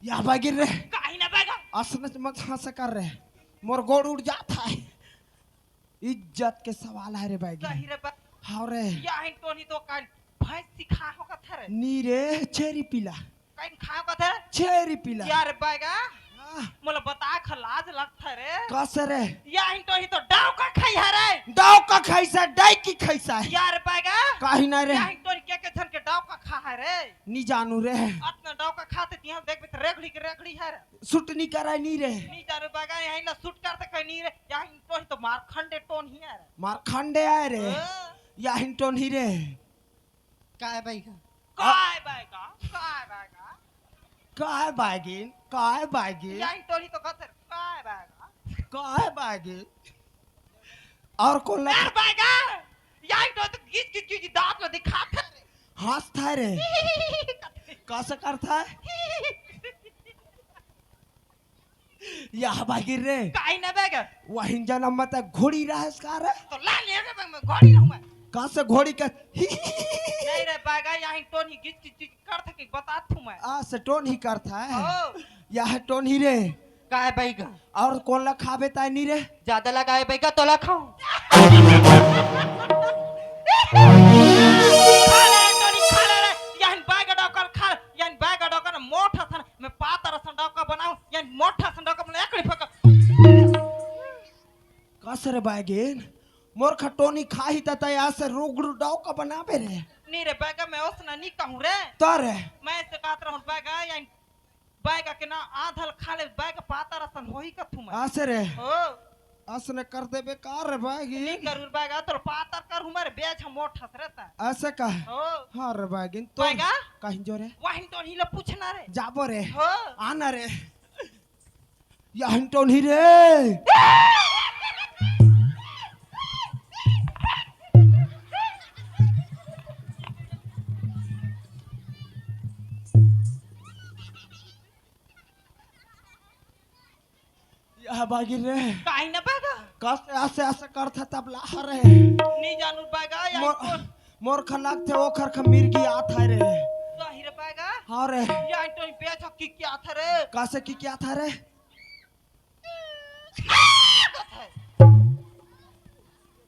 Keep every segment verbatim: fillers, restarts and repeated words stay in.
या बागिन रे। काहे ना बैगा? असनच मत हंस कर रे, मोर गोड़ उठ जात हे। इज्जत के सवाल हे रे बागिन। सही रे बा-, हाँ रे। या हिन टोनी तो कान भैंस सिखा हो कथे रे। नी रे, छेरी पीला। कान खा हो कथे रे? छेरी पीला। यार बैगा, हाँ। मोला बता ख लाज लगथे रे। कस रे? या हिन टोनी तो डाव का खाई हे रे। डाव का खाई सा, डाई की खाई सा। यार बैगा। काहे ना रे? या हिन टोनी के के झन के डाव का खा हे रे। नी जानू रे। अतना डाव का खाथे तिहां देखबे त रेगड़ी के रेगड़ी हे रे। सूट नी कराय नी रे। नी जानू बैगा, या हिन ला सूट करथे कहीं नी रे। या हिन टोनी तो मारखंडे टोनी हे रे। मारखंडे आय रे। हाँ। या हिन टोनी रे। काय बैगा? काय बैगा? काय बैगा? काय बागिन? काय बागिन? या हिन टोनी तो कथे रे, काय बैगा? काय बागिन? और कोन ला यार बैगा, या हिन टोनी तो गिच गिच गिच दांत ला दिखाथे रे। हंसथे रे। कस करथे? या बागिन रे। काहे ना बैगा? वहिन जनम म त घोड़ी रहेस का रे? तो ला ले रे, मैं घोड़ी रहूं मैं। कस घोड़ी के? नहीं रे बैगा, या हिन टोनी गिच गिच गिच करथे कि बताथूं मैं। आ, से टोनी करथे। ओ। या हे टोनी रे। काय बैगा? और कोन ला खाबे ताय नी रे? जादा लगाय बैगा तोला खाऊं। खा ले टोनी, खा ले रे। या हिन बैगा डाव का ल खा, या हिन बैगा डाव का ल मोठ असन, मैं पातर असन डाव का बनाऊं, या हिन मोठ असन डाव का बनाऊं, एकड़ी फक। कस रे बागिन, मोर ख टोनी खाही त तैं अस रुगरू डाव का बनाबे रे। नी रे बैगा, मैं ओसना नी कहूं रे। त रे? मैं अइसे कहत रहूं बैगा, या हिन बैगा के ना आधा ल खा ले, बैगा पातर असन होही कथूं मैं। अस रे। हो। असने कर देबे का रे बागिन? नी करूं रे बैगा, तोला पातर करहूं मैं रे, बेजा मोठ हस रे तैं। अइसे का? हो। हाँ रे बागिन, तो बैगा? काहिन जो रे? या हिन टोनी ला पूछना रे। जाबो रे। हो। आना रे। या हिन टोनी रे। या बागिन रे। काहे ना बैगा? कस अइसे अइसे करथे तब ला रे। नी जानू बैगा, या मोर, हिन टोनी मोर ख लगथे ओखर ख मिर्गी आथे रे। सही रे बैगा? हाँ रे। या हिन टोनी बेजा किकियाथे रे। कइसे किकियाथे रे?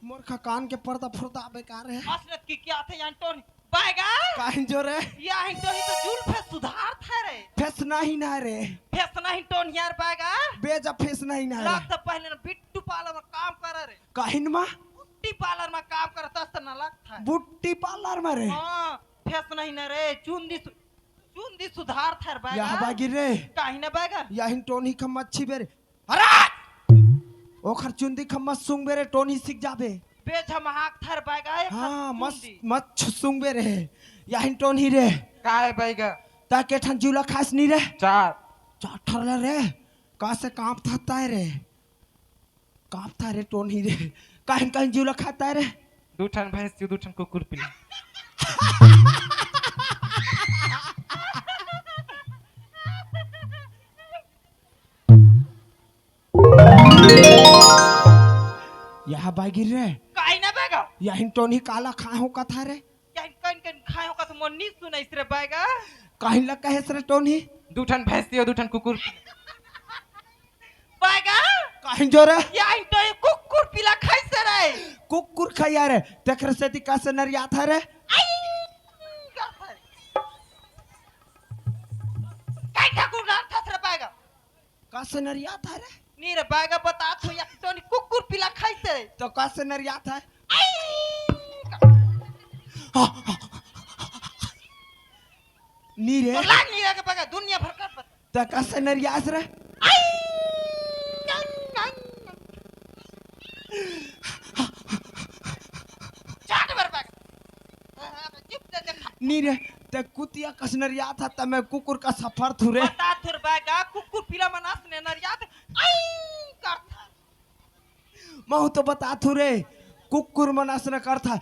मोर ख कान के पर्दा फुर्दा बेकार हे। असनच किकियाथे या हिन टोनी बैगा। काहिन जो रे? या हिन टोनी तो जुल्फ सुधारथे रे। फेसना ही ना रे। फेसना ही टोनी यार बैगा। बेजा फेसना ही ना रे। लगथे पहले ना ब्यूटी पार्लर म काम करे रे। काहिन मा? ब्यूटी पार्लर म काम करथे असन लगथे। ब्यूटी पार्लर म रे? हाँ, फेसना ही ना रे, चुंदी सु-, चुंदी सुधारथे रे बैगा। या बागिन रे। काहे ना बैगा? या हिन टोनी ख मत छीबे रे। अरे! ओखर चुंदी ख मत सूंघबे रे, टोनी सिक जाबे। बेजा महकथे रे बैगा, एखर हाँ, मत, चुंदी। मत छु-, सूंघबे रे। या हिन टोनी रे। काय बैगा? तैं के ठन जीव ला खास नी रे? चार। चार ठन ला रे। कइसे कांपथस तैं रे? कांपथस रे टोनी रे। काहिन काहिन जीव ला खाथस रे? दू ठन भैंस, दू ठन कुकुर पीला। या बागिन रे। काहे ना बैगा? या हिन टोनी काला खाय हो कथा रे? या हिन कन कन खाय हो कथा मोर नी सुनइस रे बैगा। काहिन ला कहेस रे टोनी? दू ठन भैंस दियो, दू ठन कुकुर। बैगा। काहिन जो रे? या हिन टोनी कुकुर पीला खाइस रे। कुकुर खाय रे, तेखर सेती कइसे नरियाथे रे? आई, करथे। काहे कुकुर नरियाथे रे बैगा? कइसे नरियाथे रे? नी रे बैगा बतात हों, या टोनी कुकुर पीला खाइस रे। त कइसे नरियाथे? आई! नी रे। तो लाग नी रे के बैगा, दुनिया भर कर बता। त कइसे नरियाथे रे? आई! चाट बर बैगा। नी रे, तैं कुतिया कस नरियाथस, त मैं कुकुर कस हफरथों रे। बतात हों रे बैगा, कुकुर पीला मन असने नरियाथे, आई करथे। महूं तो बतात हों रे, कुकुर मन असने करथे।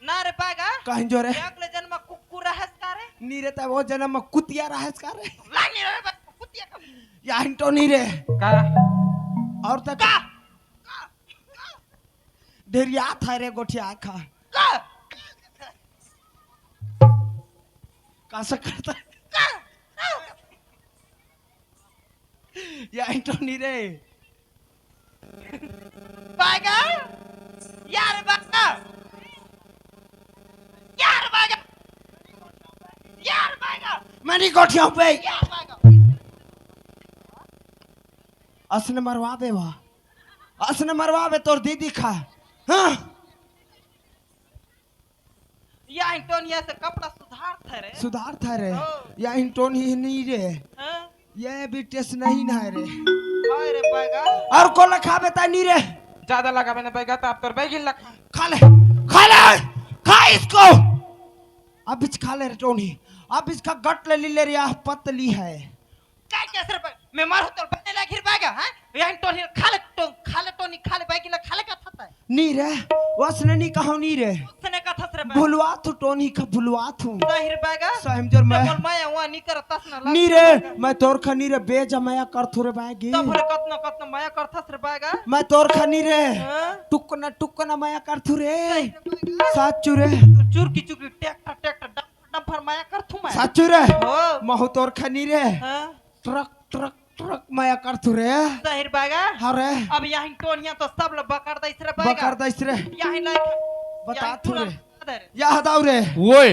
ना रे बैगा। काहिन जो रे? अगले जनम म कुकुर रहेस का रे? नी रे, तैं ओ जनम म कुतिया रहेस का रे? ला नी रे, बस कुतिया का। या हिन टोनी रे। का? अउ तैं का? का? ढेरियाथस रे गोठिया खा। का? कासा करता। या टोनी रे। बागा। यार बागा। यार बागा। यार बागा। मैं नहीं गोठियाऊं बे। यार बागा। असने मरवा बे वा। असने मरवा बे तोर दीदी खा। हाँ। या टोनिया से कपड़ा सुधार थे रे। सुधार थे रे। हाँ। या टोनी नहीं रे। हाँ। ये भी टेस्ट नहीं ना है रे। हाय रे बैगा। और को लखाबे ता नहीं रे। ज्यादा लगाबे ना बैगा, तो आप तोर बैगिन लखा। खा ले, खा ले, खा इसको। अब इस खा ले रे टोनी, अब इसका गट ले ली ले रे, यह पतली है। काय के असर पर मैं मारू तोर बने लागिर बैगा, हैं? यही टोनी खा ले, टो-, खा ले टोनी, खा ले बैगिन ला, खा ले का थता है। नी रे, वसने नी कहूं नी रे। वसने का थस रे बैगा। भुलवा तू टोनी का भुलवा तू। सही रे बैगा। सही में जोर मैं। बोल मैं वहां नी करतस ना लाग नी रे, बैगा। मैं तोर खा नी रे, बेजा मया कर थू रे बैगी। तब रे कतना कतना मया करतस रे बैगा। मैं तोर खा नी रे। हाँ? टुकना टुकना मया कर थू रे। सही रे बैगा। साचू रे। चुरकी चुरकी ट्रैक्टर ट्रैक्टर डंपर डंपर मया कर थू मैं। साचू रे। हो। महू तोर खा नी रे। हाँ? ट्रक ट्रक ट्रक मया कर थू रे। सही रे बैगा। हाँ रे। अब यही टोनिया तो सब लोग बकर दइस रे बैगा। बकर दइस रे। यही लाइक बता यही थू पूरा रे। बता दे रे। या हदाऊ रे। ओए।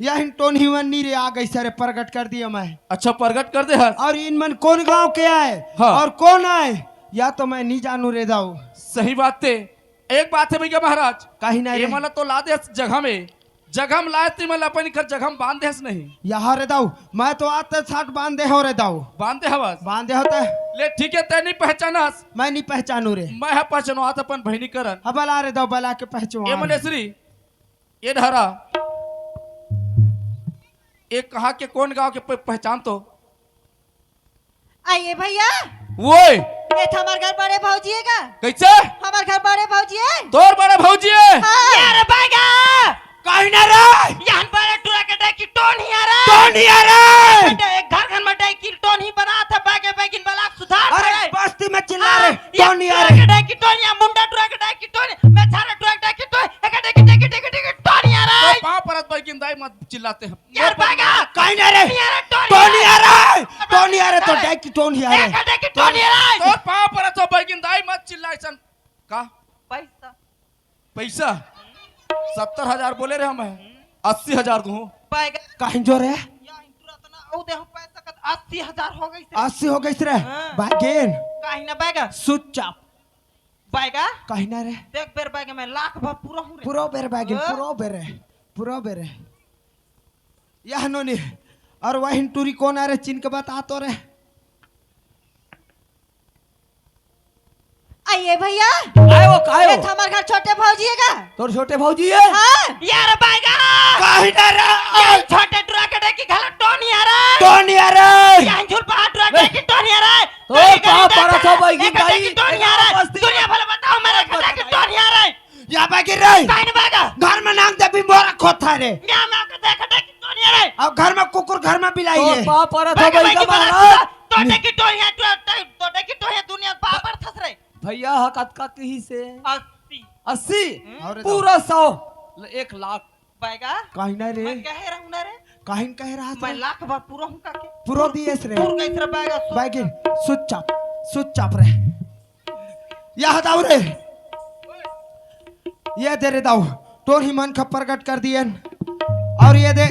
यही टोनी मन नी रे आ गइस रे, प्रगट कर दिया मैं। अच्छा, प्रगट कर दे हस। और इन मन कौन गांव के आए हाँ। और कौन आए, या तो मैं नहीं जानू रे दाऊ। सही बात है। एक बात है भैया महाराज, काहे ना रे? ये मला तो ला दे हस जगह में, जगह में लाए ती मला अपन घर जगह में बांध दे हस नहीं। यहाँ रे दाऊ, मैं तो आते साथ बांध दे हो रे दाऊ। बांध दे हवस? बांध दे होता है। ले ठीक है, तै नहीं पहचानस। मैं नहीं पहचानू रे। मैं हा पहचानो आत अपन बहिनी करन। हाँ, बला रे दाऊ, बला के पहचान। ए मलेश्वरी, ए धरा, ए कहाँ के कौन गांव के प-, पहचान तो? आइए भैया। ओए। ये तो हमार घर बड़े भौजी है का? कैसे? हमार घर बड़े भौजी है। तोर बड़े भौजी है? हाँ। यार बैगा। कहीं ना रे। यहन बड़े टूरा के डाकी टोन ही आ रे। टोन ही आ रे। बेटा, एक घर घर में डाकी टोन ही बना था, बैगे बैगिन बलाक सुधार अरे रे। बस्ती में चिल्ला हाँ, रे। ये टोन ही आ टूरा रे। के डाकी टोन या मुंडा टूरा के डाकी टोन, मैं थारा टूरा के डाकी टोन, एक डाकी डाकी डाकी डाकी टोन ही आ रे। तो पाँव परत बैगिन दाई मत चिल्लाते हैं। यार, बैगा। कहीं ना रे। टोनी आ रे। टोनी आ रे, टोनी आ रे, तो अरे। डाकी टोनी आ रे। एक डाकी टोनी आ रे। तोर पाँव परत हो बैगिन दाई, मत चिल्ला ऐसन। का? पैसा। पैसा? सत्तर हजार बोले रे हम, अस्सी हजार दूँ। बैगा। काहे जो रे? या इंतरा तना, ओ दे हम पैसा कत अस्सी हजार हो गइस रे। अस्सी हो गइस रे। हाँ। बैगिन। काहे ना बैगा? चुपचाप। बैगा? काहे ना रे? देख बेर बैगा मैं लाख भर पूरा हूँ रे। पूरा बेर बैगिन, हाँ। पूरा बेर, पूरा बेर। यह नोनी, और वहिन टूरी कौन आ रे, चिन के बता तो रे। आइए भैया। आए वो, काहे ये वो? तो हमार घर छोटे भौजी है का? तोर छोटे भौजी है? हाँ। यार बैगा। काहे ना रे? ये छोटे टूरा के डाकी घला टोनी आ रे। टोनी आ रे। ये झूल पहाड़ टूरा के डाकी टोनी आ रे। तो तोर पाँव परत हो बैगिन एक दाई। डाकी टोनी आ रे। बस्ती दुनिया भला बताओ मेरे एक डाकी टोनी आ रे। या बैगिन रे। काहे ना बैगा? घर में नांग दे भी मोरा खोथा रे। या मैं के देख डाकी टोनी आ रे। अब घर में कुकुर, घर में बिलाई तोर है। पाँव परत हो बैगिन बैगिन बना। महाराज। तो डाकी टोनी आ, तो, तो, तो डाकी टोनी आ, दुनिया पाँव परत हस रे। भैया हा कतका कही से? अस्सी। अस्सी? हम्म। और पूरा सौ। ले, एक लाख। बैगा? काहे ना रे? मैं कहे रहूं ना रे। काहे ना कहे रहा मैं था? लाख बार पूरा हूं काके। पूरा दिएस रे। पूरा कैसे रे बैगा? बैगिन, चुपचाप, चुपचाप रे। यह दाऊ रे। ये दे रे दाऊ। टोनी मन का प्रगट कर दिए। और ये दे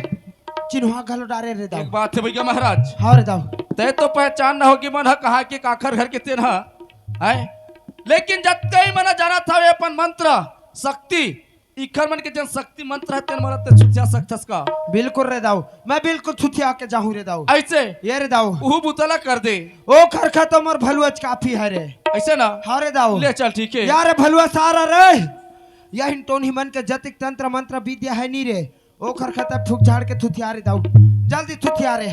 चिन्हवा घलो डारे रे दाऊ। एक बात है भैया महाराज। हाँ रे दाऊ। तै तो पहचान ना होगी मन ह कहाँ के काखर घर के तेन ह, हैं? लेकिन जतकई मन ह जानत हवे अपन मंत्र, शक्ति, इखर मन के जन शक्ति मंत्र है, तेन मन ते छुथिया सकथस का? बिल्कुल रे दाऊ, मैं बिल्कुल छुथिया के जाहूं रे दाऊ। ऐसे? ये रे दाऊ। उहू बुतला कर दे। ओ खरखा तो मोर भलुआ च काफी है रे। ऐसे ना? हाँ रे दाऊ। ले चल, ठीक है। यार भलुआ सारा रे, यही टोनी मन के जतिक तंत्र मंत्र विद्या है नी रे, ओ खरखा तब फूक झाड़ के थुथिया रे दाऊ। जल्दी थुथिया रे।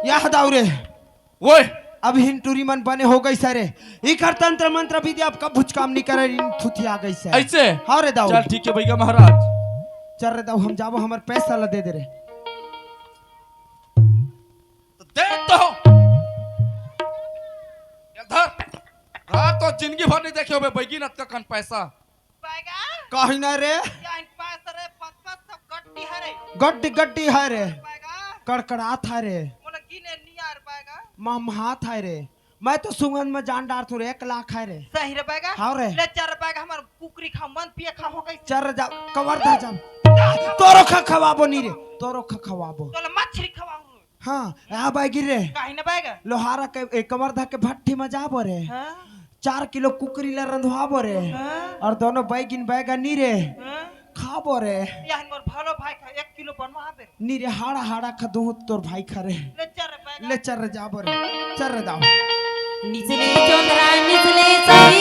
यह दाऊ रे। ओए, अब हिन टूरी मन बने हो गइस रे। इकर तंत्र मंत्र विद्या अब कभूच काम नइ करे, इन थुथिया गइस हे। अइसे? हाँ रे दाऊ। चल ठीक हे बइगा महाराज। चल रे दाऊ, हम जाबो, हमर पैसा ला दे दे रे। त दे तो। ये धर। हाँ, तो जिंदगी भर नइ देखे होबे बइगी न अतका कन पैसा। बइगा। कहीं ना रे। या इन पास रे, पत पत सब गड्डी हरे। गड्डी गड्डी हे रे। बइगा। कड़कड़ात हे रे। मोला गिने नियार बइगा। ममहात हे रे। मैं तो सुगंध में जान डारथों रे, एक लाख हे रे। सही रे बइगा। हाँ रे। ले चल रे बइगा, हमर कुकरी खा मन पिए खा हो गइस। चल रे जा, कवर्धा जा। तोरो खा खवाबो नी रे, तोरो खा खवाबो। तोला मछरी खवाऊं। हाँ, आ बइगी रे। कहीं ना बइगा। लोहारा के, ए, कवर्धा के भट्ठी में जाबो रे। हाँ। चार किलो कुकरी ला रंधवाबो रे। हाँ। अउ दोनों बइगिन बइगा नी रे। हाँ। खाबो रे। या इन मोर भलो भाई खा एक किलो बनवा बे। नी रे, हाड़ा हाड़ा खा दूं तोर भाई खा रे। ले चल रे बइगा। ले चल रे जाबो रे। चल रे दाऊ। निचली चोंदरा निचली सही